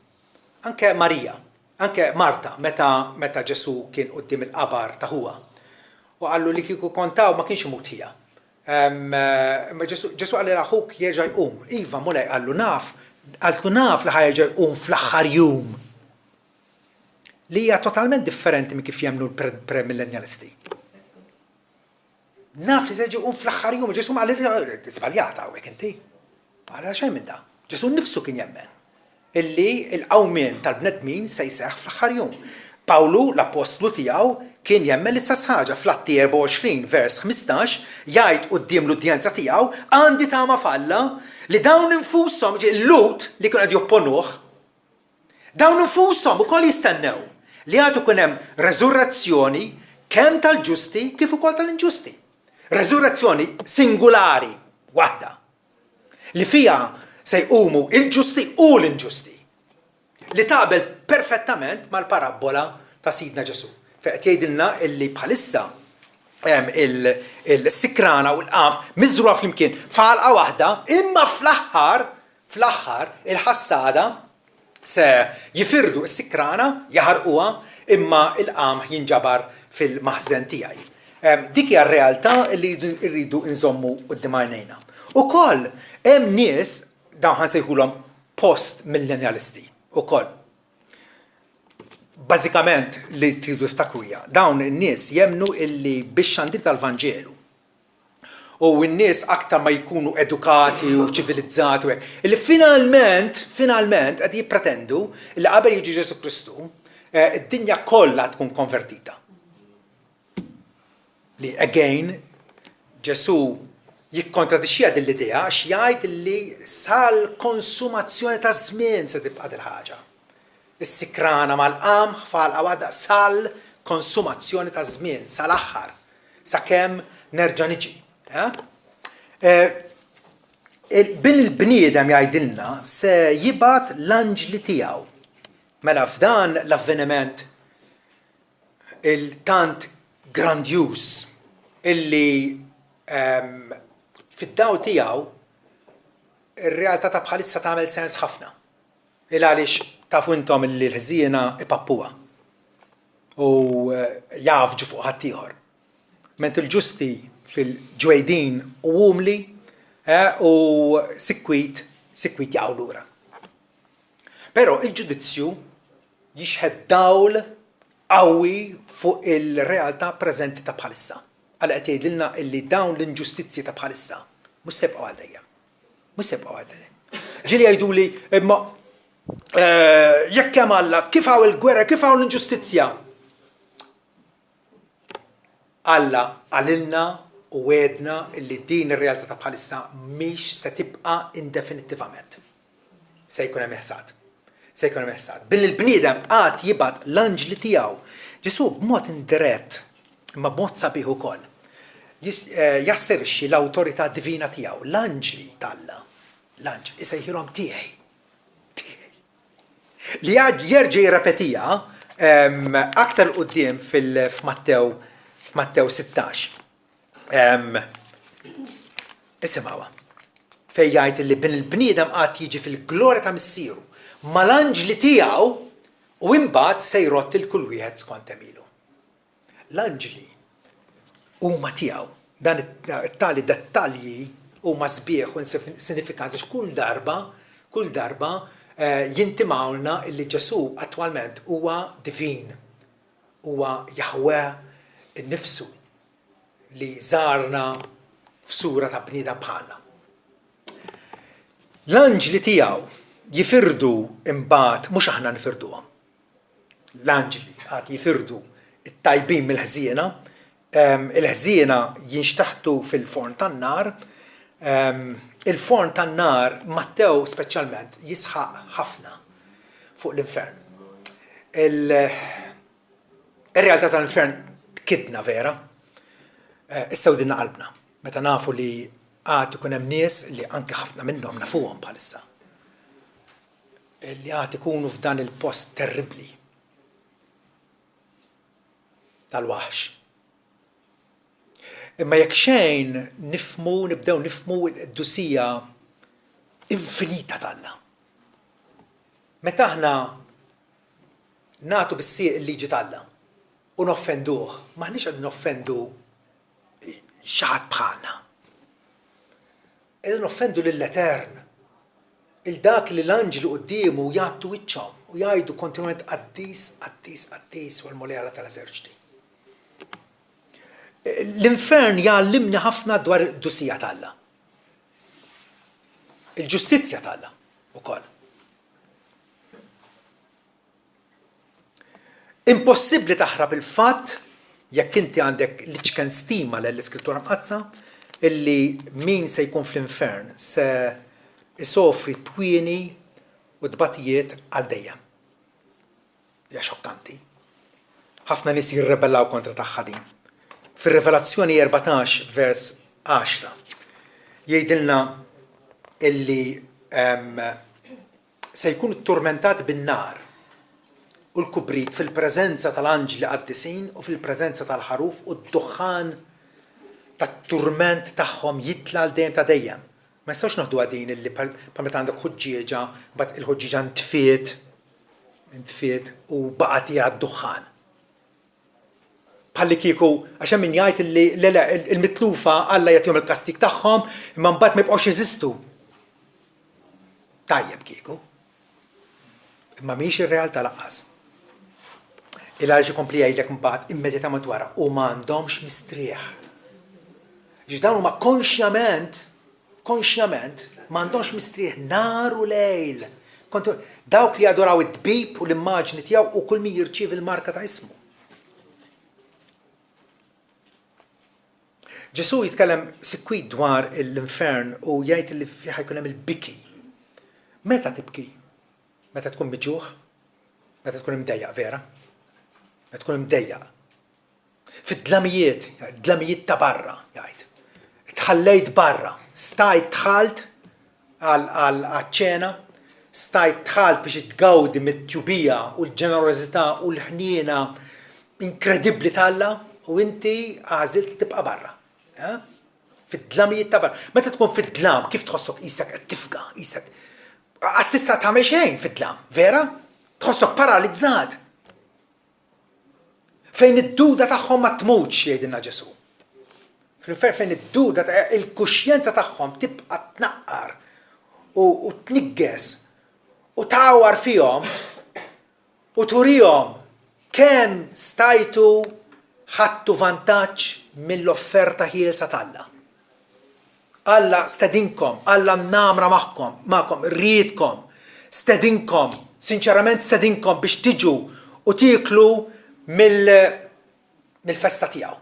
Anke Marija, anke Marta meta meta Ġesù kien quddiem il-qabar ta' ħuha u qallu li kieku kont hawn ma kienx imut ħija. Imma Ġesù Ġesù qalilha ħuk jerġa' jqum. Iva, Mulej, qallu naf, qaltlu naf li ħa jerġa' jqum fl-aħħar jum. Li hija totalment differenti minn kif jemmnu l-premillenjalisti. Naf li se jerġa' jqum fl-aħħar jum. Ġesù ma qalilha żbaljata hawnhekk inti. Ma qalilha xejn minn dan. Ġesù nnifsu kien jemmen illi l-qawmien tal-bnedmin se jseħħ fl-aħħar jum. Pawlu, l-appostlu tiegħu, kien jemmen l-istess ħaġa. Fl-Atti 24 vers 15 jgħid quddiem l-udjenza tiegħu, Għandi tama f'Alla li dawn infushom, jiġifieri l-Lhud li kienu qed jopponuh, Dawn infushom ukoll jistennew li għad ikun hemm reżurrezzjoni kemm tal-ġusti kif ukoll tal-inġusti. Reżurrezzjoni singulari waħda, li fiha se jqumu l-ġusti u l-inġusti, li taqbel perfettament mal-parabbola ta' Sidna Ġesù, fejn qed jgħidilna illi bħalissa hemm il-sikrana u l-qamħ miżrugħa flimkien f'għalqa waħda, imma fl-aħħar Fl-aħħar, il-ħassada se jifirdu s-sikrana, jaħarquha, imma l-qamħ jinġabar fil-maħżen tiegħi. Dik hija r-realtà li rridu nżommu quddiem għajnejna. Ukoll hemm nies, dawn ħa nsejħulhom post-millenjalisti ukoll. Bażikament li tridu tiftakru hija, dawn in-nies jemmnu illi bix-xandir tal-Vanġelu, u n-nies aktar ma jkunu edukati u ċivilizzati u hekk, illi finalment, finalment qed jippretendu li qabel jiġi Ġesù Kristu, eh, id-dinja kollha tkun konvertita. Li again, Ġesù jikkontradixxiha din l-idea għax jgħid li sal-konsumazzjoni taż-żmien se tibqa' dil-ħaġa. Is-sikrana mal-qamħ f'għalqa waħda sal-konsumazzjoni taż-żmien, sal-aħħar. Sakemm nerġa' niġi. Bin il-bniedem jgħidilna se jibgħat l-anġli tiegħu. Mela f'dan l-avveniment il-tant grandjuż illi fid-dawl tiegħu ir-realtà ta' bħalissa tagħmel sens ħafna. Il għaliex tafu intom illi l-ħżiena ipappuha. U jgħaffġu fuq ħaddieħor. Mentri l-ġusti fil-ġwejdin u umli u sikwit sikwit jaqgħu lura. Però il-ġudizzju jixħet dawl qawwi fuq il-realtà preżenti ta' bħalissa. Alla qed jgħidilna illi dawn l-inġustizzji ta' bħalissa mhux se jibqgħu għal dejjem. Mhux se jibqgħu għal dejjem. Ġieli jgħiduli imma eh, jekk hemm Alla, kif hawn il-gwerra, kif hawn l-inġustizzja? Alla qalilna u wegħedna li din ir-realtà ta' bħalissa mhix se tibqa' indefinittivament. Se jkun hemm iħsad. Se jkun hemm iħsad. Billi l-bniedem għad jibgħat l-anġli tiegħu. Ġesù b'mod indirett, imma b'mod sabiħ ukoll, eh, jasserixxi l-awtorità divina tiegħu, l-anġli t'Alla. L-anġli isejħilhom tiegħi. Tiegħi. Li jerġa' jirrepetiha aktar 'il quddiem fil-Mattew f'Mattew 16. Isimgħuha. Fejn jgħid li bin il-bniedem għad jiġi fil-glorja ta' Missieru mal-anġli tiegħu u imbagħad se jrodd lil kull wieħed skont għemilu. L-anġli huma tiegħu. Dan it-tali dettalji huma sbieħ u sinifikanti għax kull darba, kull darba jintimgħulna li Ġesù attwalment huwa divin, huwa Jaħweh innifsu li żarna f'sura ta' bniedem bħalna. L-anġli tiegħu jifirdu imbagħad mhux aħna nifirduhom. L-anġli għad jifirdu t-tajbin mill-ħżiena, il-ħżiena jinxteħtu fil-forn tan-nar. Il-forn tan-nar, Mattew speċjalment jisħaq ħafna fuq l-infern. Ir-realtà tal-infern tkidna vera, issewdilna qalbna meta nafu li għad ikun hemm nies li anke ħafna minnhom nafuhom bħalissa. Li għad ikunu f'dan il-post terribbli tal-waħx. Imma jekk xejn nifhmu, nibdew nifhmu l-qdusija infinita t'Alla. Meta aħna nagħtu bis-sieq il-liġi t'Alla u noffenduh, m'aħniex qegħdin noffendu xi ħadd bħalna. Qegħdin noffendu lill-Etern, 'il dak li l-anġli quddiemu jgħattu wiċċhom u jgħidu kontinwament Qaddis, qaddis, qaddis huwa l-Mulej Alla tal-eżerċti. L-infern jgħallimni ħafna dwar il-qdusija t'Alla. Il-ġustizzja t'Alla wkoll. Impossibbli taħrab il-fatt, jekk inti għandek l-iċken stima lejn l-Iskrittura Mqaddsa, illi min se jkun fl-infern se jsofri twieni u tbatijiet għal dejjem. Hija xokkanti. Ħafna nies jirrebellaw kontra tagħha din. Fir-Rivelazzjoni 14 vers 10 jgħidilna illi se jkunu tturmentati bin-nar u l-kubrit fil-preżenza tal-anġli qaddisin u fil-preżenza tal-Ħaruf u d-duħħan tat-turment tagħhom jitla' għal dejjem ta' dejjem. Ma nistgħux noħduha din illi bħal meta għandek ħuġġieġa, mbagħad il-ħuġġieġa ntfiet, ntfiet u baqa' tiela' d-duħħan. Bħallikieku, għax hemm min jgħid illi le le, il-mitlufa Alla jagħtihom il-kastig tagħhom, imma mbagħad ma jibqgħux jeżistu. Tajjeb kieku. Imma mhijiex ir-realtà lanqas. Il għaliex ikompli jgħidlek mbagħad immedjatament wara u m'għandhomx mistrieħ. Ġi dawn huma konxjament, konxjament m'għandhomx mistrieħ nhar u lejl. Kontu dawk li jadoraw it-tbib u l-immaġni tiegħu u kull min jirċievi l-marka ta' ismu. Ġesù jitkellem sikwit dwar l-infern u jgħid li fih ħa jkun hemm il-biki. Meta tibki? Meta tkun miġugħ? Meta tkun imdejjaq, vera? Meta tkun imdejjaq. Fid-dlamijiet, dlamijiet ta' barra, jgħid. Tħallejt barra, stajt dħalt għaċ-ċena, stajt dħalt biex tgawdi mit-tjubija u l-ġenerożità u l-ħniena inkredibbli t'Alla u inti għażilt tibqa' barra. Eh? Fid-dlamijiet ta' barra. Meta tkun fid-dlam, kif tħossok qisek qed tifga, qisek qas tista' tagħmel xejn fid-dlam, vera? Tħossok paralizzat. Fejn id-duda tagħhom ma tmutx, jgħidilna Ġesù. Fl-infern fejn id-duda il-kuxjenza tagħhom tibqa' tnaqqar u tniggeż u tgħawar fihom u turihom kemm stajtu ħadtu vantaġġ mill-offerta ħielsa t'Alla. Alla stedinkom, Alla nnamra magħkom, magħkom, riedkom, stedinkom, sinċerament stedinkom biex tiġu u tieklu mill-festa tiegħu.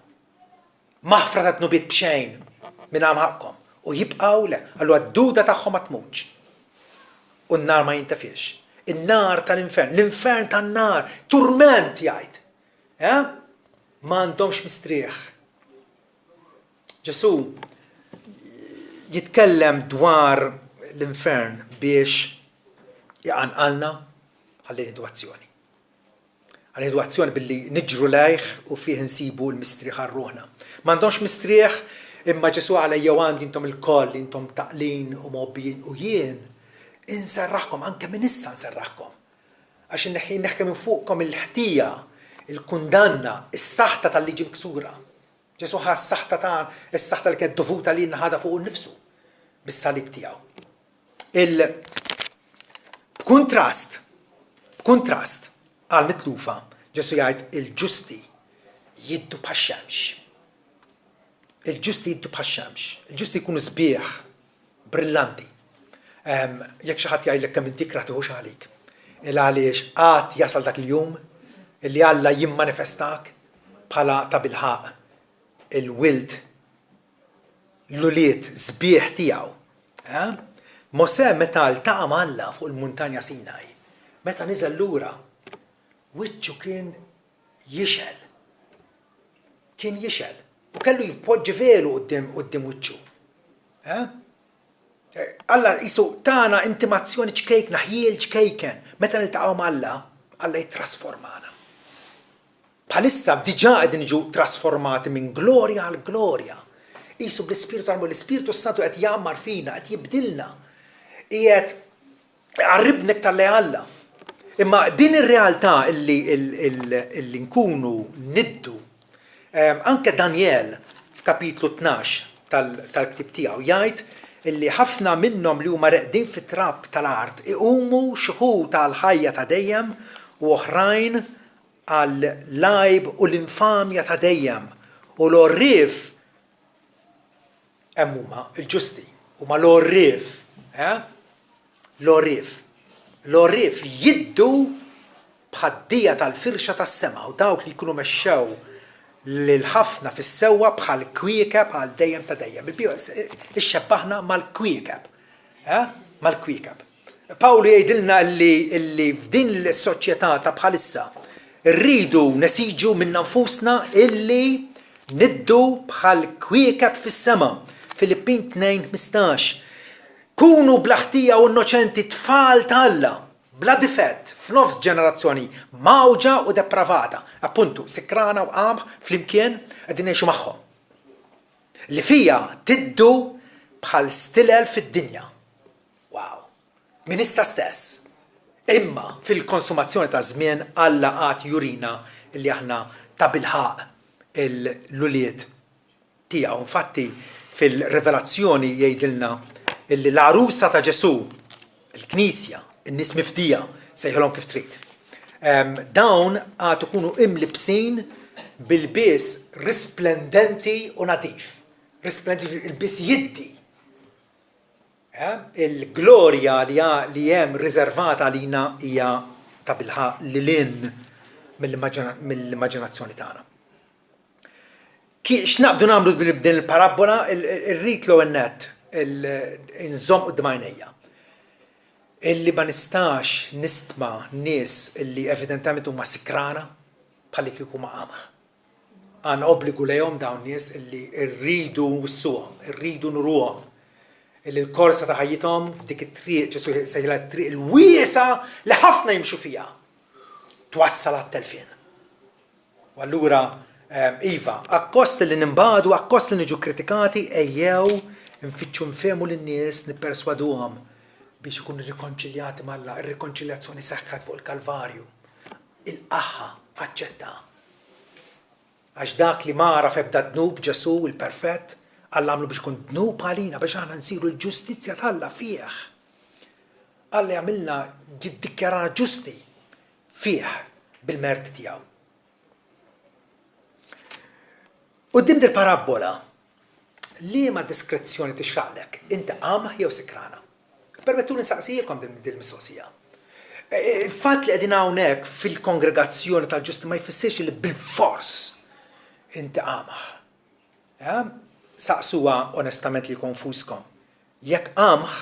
Maħfra ta' dnubiet b'xejn minn ħaqqkom u jibqgħu le. Allura d-duda tagħhom ma tmutx. U n-nar ma jintefiex. In-nar tal-infern, l-infern tan-nar, turment jgħid. Eh? Ma għandhomx mistrieħ. Ġesù jitkellem dwar l-infern biex iqanqalna ħalli nieħdu azzjoni. Ħalli nieħdu azzjoni billi niġru lejh u fih insibu l-mistrieħ għal ruħna. M'għandhomx mistrieħ imma Ġesù qal ejjew għandi intom ilkoll intom taqlin u mgħobbijin u jien inserraħkom anke minn issa nserraħkom. Għax inneħħi inneħħi minn fuqkom il-ħtija, il-kundanna, is-saħta tal-liġi miksura. Ġesù ħa s-saħta ta' is-saħta li kienet dovuta lilna ħadha fuqu nnifsu bis-salib tiegħu. Il B'kuntrast, b'kuntrast għal mitlufa, Ġesù jgħid il-ġusti jiddu bħax-xemx. Il-ġusti jiddu bħax-xemx. Il-ġusti jkunu sbieħ, brillanti. Jekk xi ħadd jgħidlek kemm inti ikrah tiħux għalik. Il għaliex għad jasal dak il-jum li Alla jimmanifestak bħala tabilħaqq il-wild l-ulied sbieħ tiegħu. Mosè meta ltaqa' ma' Alla fuq il-muntanja Sinaj, meta niżel lura, wiċċu kien jixgħel. Kien jixgħel. U kellu jpoġġi velu quddiem quddiem wiċċu. Alla qisu tana intimazzjoni ċkejkna, ħjiel ċkejken. Meta niltaqgħu ma' Alla, Alla jittrasformana. Bħalissa diġà qegħdin niġu trasformati minn glorja għal glorja. Qisu bl-Ispirtu tal-Mulej, l-Ispirtu s-Santu qed jgħammar fina, qed jibdilna. Qiegħed iqarribna iktar lejn Alla. Imma din ir-realtà illi illi nkunu niddu, anke Danjel f'kapitlu 12 tal-ktieb tiegħu jgħid illi ħafna minnhom li huma reqdin fit-trab tal-art iqumu xi wħud għall-ħajja ta' dejjem u oħrajn għall-għajb u l-infamja ta' dejjem, u l-għorrief, hemm huma, il-ġusti, huma l-għorrief, eh? L-għorrief. L-għorrief jiddu bħad-dija tal-firxa tas-sema u dawk li jkunu mexxew lil ħafna fis-sewwa bħal kwiekeb għal dejjem ta' dejjem. Il-Bibbja ixxebbaħna mal-kwiekeb, eh? Mal-kwiekeb. Pawlu jgħidilna li li f'din is-soċjetà ta' bħalissa rridu nesiġu minna nfusna illi niddu bħal kwiekeb fis-sema. Filippin 2:15. Kunu bla ħtija u innoċenti tfal ta' Alla, bla difett, f'nofs ġenerazzjoni mgħawġa u depravata. Appuntu, sikrana u qamħ flimkien qegħdin ngħixu magħhom. Li fiha tiddu bħal stilel fid-dinja. Wow! Minn issa stess. Imma fil-konsumazzjoni taż-żmien Alla għad jurina li aħna tabilħaqq l-ulied tiegħu. Infatti fil-Rivelazzjoni jgħidilna li l-għarusa ta' Ġesù, il-Knisja, in-nies mifdija, sejħilhom kif trid. Dawn għad ikunu imlibbsin b'ilbies risplendenti u nadif. Risplendenti, ilbies jiddi. Il-glorja li hemm riservata għalina hija tabilħaqq lil hinn mill-immaġinazzjoni tagħna. X'naqbdu nagħmlu b'din il-parabbola? Irrid l-ewwel nett inżomm quddiem għajnejja illi ma nistax nistma' nies illi evidentament huma sikrana bħallikieku huma qamħ. Għandna obbligu lejhom dawn nies illi rridu nwissuhom, irridu nuruhom illi l-korsa ta' ħajjithom f'dik it-triq, Ġesù jsejħilha t-triq il-wiesgħa li ħafna jimxu fiha, twassal għat-telfien. U allura, iva, akkost li ninbagħdu, akkost li niġu kkritikati, ejjew infittxu nfehmu lin-nies, nipperswaduhom biex ikunu rikonċiljati m'Alla. Ir-rikonċiljazzjoni seħħet fuq il-Kalvarju. Ilqagħha, aċċettaha. Għax dak li ma għaraf ebda dnub, Ġesù, il-perfett, Alla għamlu biex ikun dnub għalina biex aħna nsiru l-ġustizzja t'Alla fih. Alla jagħmilna jiddikjarana ġusti fih bil-merti tiegħu. Quddiem dil-parabbola, liema diskrezzjoni tixraqlek, inti qamħ jew sikrana? Ippermettuli nsaqsihielkom din il-mistoqsija. Il-fatt li qegħdin hawnhekk fil-kongregazzjoni tal-ġusti ma jfissirx li bilfors inti qamħ. Saqsuha onestament lilkom nfuskom. Jekk qamħ,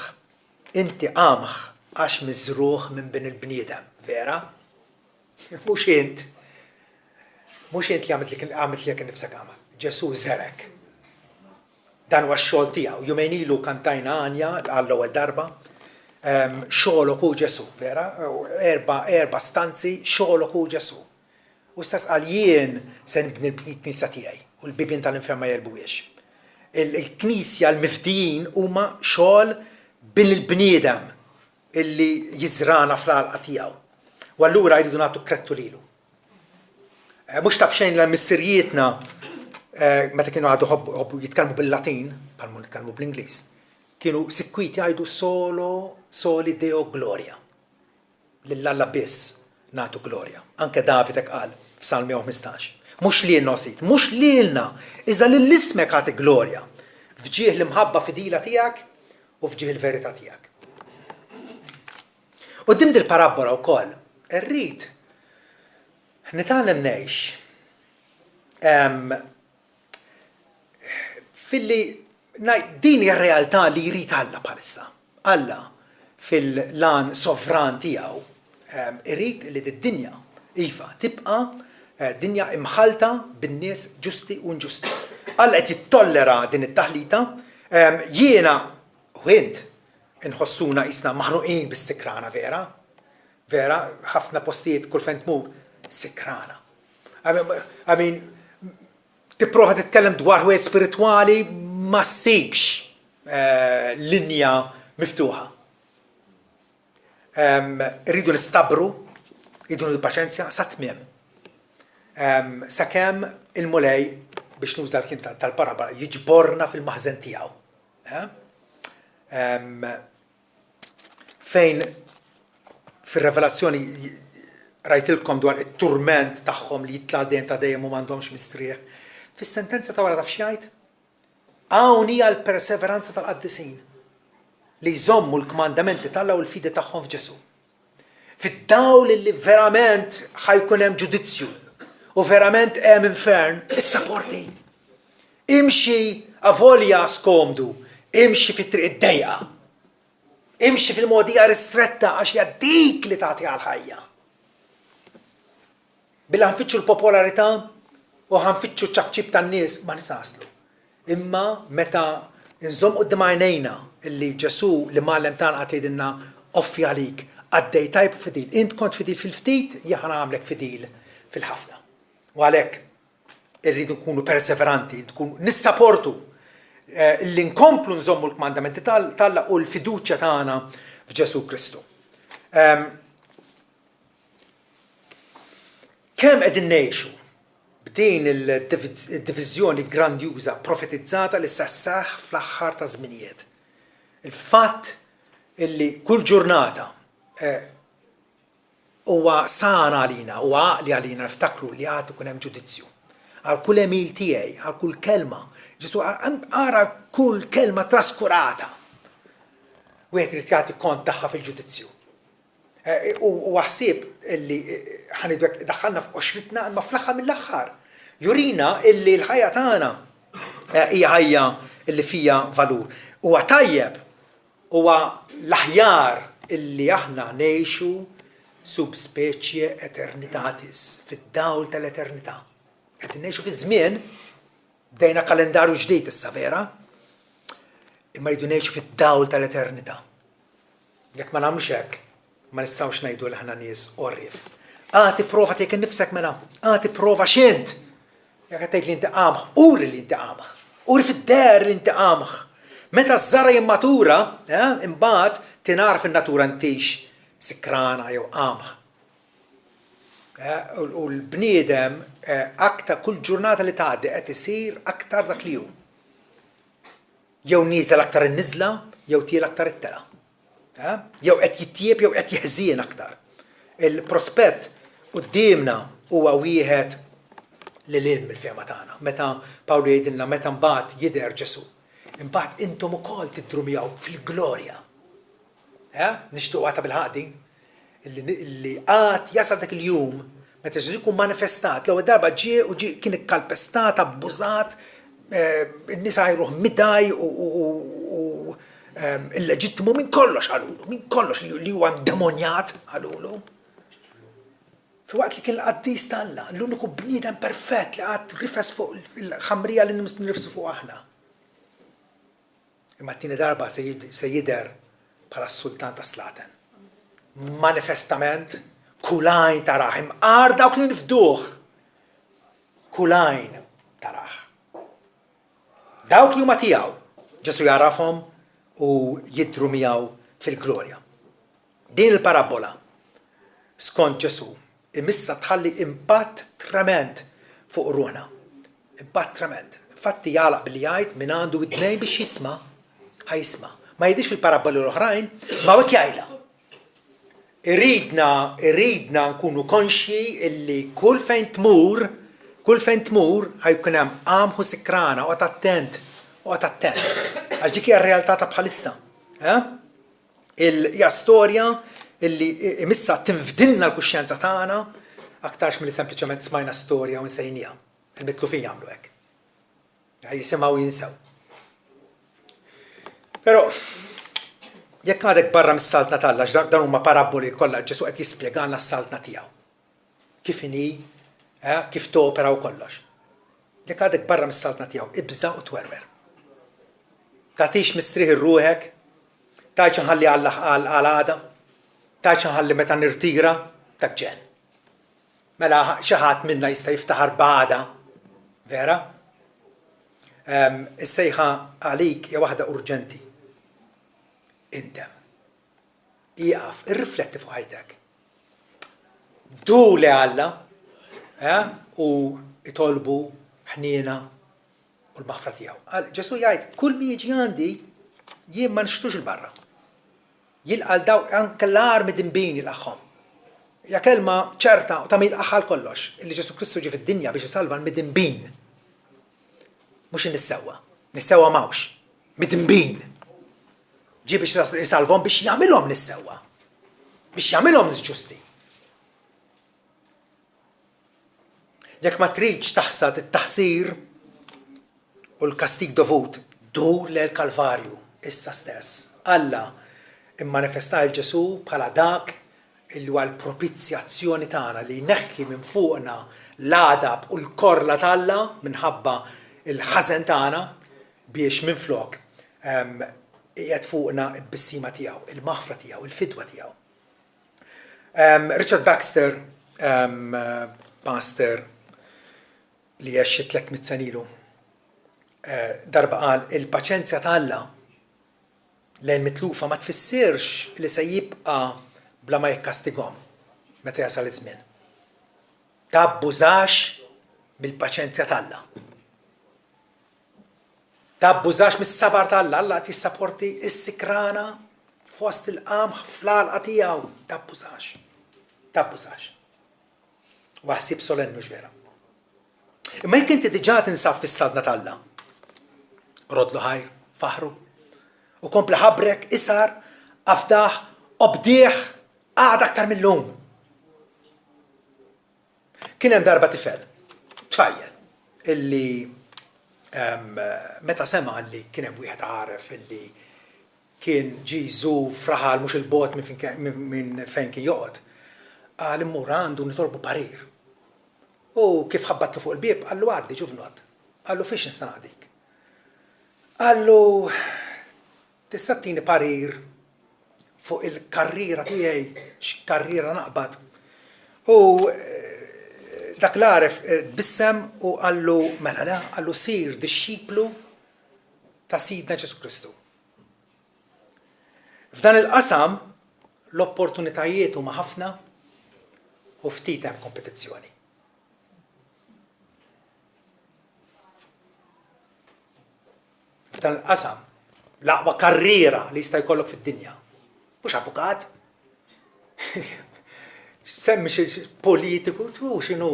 inti qamħ għax miżrugħ minn bin il-bniedem, vera? Mhux int. Mhux int li għamilt lilek innifsek qamħ. Ġesù żergħek. Dan huwa x-xogħol tiegħu. Jumejn ilu kantajna għanja għall-ewwel darba. Xogħlok hu Ġesù, vera? Erba' erba' stanzi, xogħlok hu Ġesù. Hu stess qal jien se nibni l-knisja tiegħi u l-bibien tal-infern ma jegħlbuhiex. Il-knisja, l-mifdijin huma xogħol bin il-bniedem illi jiżragħna fl-għalqa tiegħu. U allura jridu nagħtu krettu lilu. Eh, mhux ta' b'xejn l missirijietna eh, meta kienu għadu ħobbu jitkellmu bil-Latin, bħalmu nitkellmu bl-Ingliż, kienu sikwit jgħidu solo soli deo gloria. Lil Alla biss nagħtu glorja. Anke David hekk qal f'Salm 115. Mhux lilna, o Sid, mhux lilna, iżda lil ismek agħti glorja, f'ġieħ l-imħabba fidila tiegħek u f'ġieħ il-verità tiegħek. Quddiem dil-parabbola wkoll irrid nitgħallem ngħix filli ngħid din hija r-realtà li jrid Alla bħalissa. Alla fil-għan sovran tiegħu irid li did-dinja, iva, tibqa' dinja imħallta bin-nies ġusti u inġusti. Alla qed jittollera din it-taħlita, jiena u int inħossuna qisna maħnuqin bis-sikrana vera, vera, ħafna postijiet kull fejn tmur sikrana. I mean, tipprova titkellem dwar ħwejjeġ spiritwali ma ssibx linja miftuħa. Irridu nistabru, irridu nieħdu paċenzja sat-tmiem. Sakemm il-Mulej biex nuża l-kliem tal-parabola jiġborna fil-maħżen tiegħu. Fejn fir-Revelazzjoni rajtilkom dwar it-turment tagħhom li jitla' dejjem ta' dejjem u m'għandhomx mistrieħ. Fis-sentenza ta' wara taf x'jgħid? Hawn hija l-perseveranza tal-qaddisin, li jżommu l-kmandamenti t'Alla u l-fidi tagħhom f'Ġesù. Fid-dawl li verament ħa jkun hemm ġudizzju u verament hemm infern, issaporti. Imxi avolja skomdu, imxi fit-triq id-dejqa. Imxi fil-mogħdija ristretta għax hija dik li tagħti għall-ħajja. Billi ħa nfittxu l-popolarità u ħa nfittxu ċ-ċapċip tan-nies ma nistgħu naslu. Imma meta nżomm quddiem għajnejna li Ġesù l-Imgħallem tagħna qagħad jgħidilna offi għalik, qaddej tajjeb u fidil, int kont fidil fil-ftit, jien ħa nagħmlek fidil fil-ħafna. U għalhekk irridu nkunu perseveranti, nkunu nissaportu li nkomplu nżommu l-kmandamenti t'Alla u l-fiduċja tagħna f'Ġesù Kristu. Kemm qegħdin ngħixu b'din il-diviżjoni grandjuża profetizzata li se sseħħ fl-aħħar taż-żminijiet? Il-fatt illi kull ġurnata huwa sana għalina, huwa għaqli għalina niftakru li għad ikun hemm ġudizzju. Għal kull għemil tiegħi, għal kull kelma. Ġesù ara kull kelma traskurata. Wieħed irid jagħti kont tagħha fil-ġudizzju. Huwa ħsieb li, ħa ngħidu hekk, idaħħalna f'qoxritna imma fl-aħħar mill-aħħar jurina illi l-ħajja tagħna hija ħajja li fiha valur. Huwa tajjeb, huwa l-aħjar illi aħna ngħixu sub specie aeternitatis, fid-dawl tal-eternità. Qegħdin ngħixu fi żmien, bdejna kalendarju ġdid issa vera, imma rridu ngħixu fid-dawl tal-eternità. Jekk ma nagħmlux hekk, ma nistgħux ngħidu li aħna nies għorrief. Agħti prova tiegħek innifsek mela, agħti prova x'int! Jekk qed tgħid li inti qamħ, uri li inti qamħ. Uri fid-deher li inti qamħ. Meta ż-żara jimmatura, eh, imbagħad tingħaraf in-natura intix sikrana jew qamħ. Eh, u l-bniedem eh, aktar kull ġurnata li tgħaddi qed isir aktar dak li hu. Jew nieżel aktar in-niżla jew tiela' aktar it-telgħa. Jew qed jitjieb jew qed jeħżien aktar. Il-prospett quddiemna huwa wieħed lil hinn mill-fehma tagħna. Meta Pawlu jgħidilna meta mbagħad jidher Ġesù, imbagħad intom ukoll tidhru miegħu fil-glorja. Nixtiequha tabilħaqq din? Li għad jasal dak il-jum meta Ġesù jkun manifestat, l-ewwel darba ġie u ġie kien ikkalpestat, abbużat, in-nies għajruh midaj u illeġittimu minn kollox qalulu, minn kollox li huwa ndemonjat qalulu. Filwaqt li kien l-qaddis t'Alla, l-uniku bniedem perfett li qatt rifes fuq il-ħamrija li nirfsu fuq aħna. Imma t-tieni darba se jidher bħala s-Sultan tas-slaten. Manifestament, kull għajn tarah, imqar dawk li nifduh, kull għajn tarah. Dawk li huma tiegħu, Ġesù jagħrafhom u jidhru miegħu fil-glorja. Din il-parabbola, skont Ġesù, imissha tħalli impatt tremend fuq ruħna. Impatt tremend. Infatti jagħlaq billi jgħid min għandu widnejn biex jisma', ħa jisma'. Ma jgħidhiex fil-parabboli l-oħrajn, ma hawnhekk jgħidha. Iridna, iridna nkunu konxji illi kull fejn tmur, kull fejn tmur ħa jkun hemm qamħ u sikrana, oqgħod attent, oqgħod attent. Għax dik hija r-realtà ta' bħalissa. Eh? Hija storja illi imissha tinfdilna l-kuxjenza tagħna aktarx milli sempliċement smajna storja u nsejnieha. Il-mitlufin jagħmlu hekk. Jisimgħu u jinsew. Però jekk għadek barra mis-saltna t'Alla, dan huma parabboli kollha Ġesù qed jispjegalna s-saltna tiegħu. Kif inhi, eh, kif topera u kollox. Jekk għadek barra mis-saltna tiegħu, ibża' u twerwer. Tagħtix mistrieħ ir-ruħek, tgħidx nħalli Alla għal għada, tgħidx nħalli meta nirtira, dak ġenn. Mela xi ħadd minna jista' jiftaħar b'għada, vera? Is-sejħa għalik hija waħda urġenti. Indem. Ieqaf, irrifletti fuq ħajtek. Dur lejn Alla eh, u itolbu ħniena u l-maħfra tiegħu. Ġesù jgħid, kull min jiġi għandi jien ma nixtux il-barra. Jilqa' 'l dawk anke l-agħar midinbin jilqagħhom. Hija kelma ċerta u ta' min jilqagħha għal kollox, illi Ġesù Kristu ġie fid-dinja biex isalva l-midinbin. Mhux in-nies sewwa. Nies sewwa m'hawnx. Midinbin. Ġie biex isalvhom biex jagħmilhom nies sewwa. Biex jagħmilhom nies ġusti. Jekk ma tridx taħsad it-taħsir u l-kastig dovut, dur lejn il-Kalvarju issa stess. Alla mmanifestah 'il Ġesù bħala dak li huwa l-propizjazzjoni tagħna li jneħħi minn fuqna l-għadab u l-korla t'Alla minħabba l-ħażen tagħna biex minflok iqiegħed fuqna t-tbissima tiegħu, il-maħfra tiegħu, il-fidwa tiegħu. Richard Baxter, pastor li għex xi 300 sena ilu, eh, darba qal il-paċenzja ta' Alla lejn mitlufa ma tfissirx li se jibqa' bla ma jikkastigahom meta jasal iż-żmien. Tabbużax mill-paċenzja t'Alla. Tabbużax mis-sabar t'Alla, Alla qed jissaporti s-sikrana fost il-qamħ fl-għalqa tiegħu. Tabbużax. Tabbużax. Huwa ħsieb solenni hux vera? Imma jekk inti diġà tinsab fis-saltna t'Alla, rodlu ħajr, faħru, u kompli ħabrek, isar, afdah, obdih, għada aktar mil-lum. Kien hemm darba tifel, tfajjel, illi meta sema' li kien hemm wieħed għaref illi kien ġie jżur f'raħal mhux 'il bogħod minn fejn kien joqgħod, qal immur għandu nitolbu parir. U kif ħabbatlu fuq il-bieb, qallu għaddi ġuvnott. Qallu fiex nista' naqdik? Qallu Tista' ttini parir fuq il-karriera tiegħi, x'karriera naqbad? U dak l-għaref tbissem u qallu, mela le, qallu sir dixxiplu ta' Sidna Ġesù Kristu. F'dan il-qasam l-opportunitajiet huma ħafna u ftit hemm kompetizzjoni. F'dan il-qasam, l-aqwa karriera li jista' jkollok fid-dinja. Mhux avukat. Semmi xi politiku, tu x'inhu.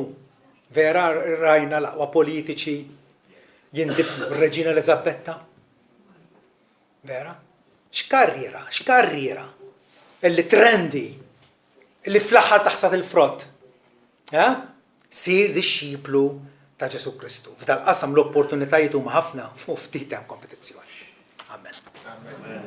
Vera rajna l-aqwa politiċi jindifnu, r-Reġina Eliżabetta. Vera? X'karriera, x'karriera illi trendi, illi fl-aħħar taħsad il-frott. Eh? Sir dixxiplu ta' Ġesù Kristu. F'dal-qasam l-opportunitajiet huma ħafna u ftit hemm kompetizzjoni. Amen.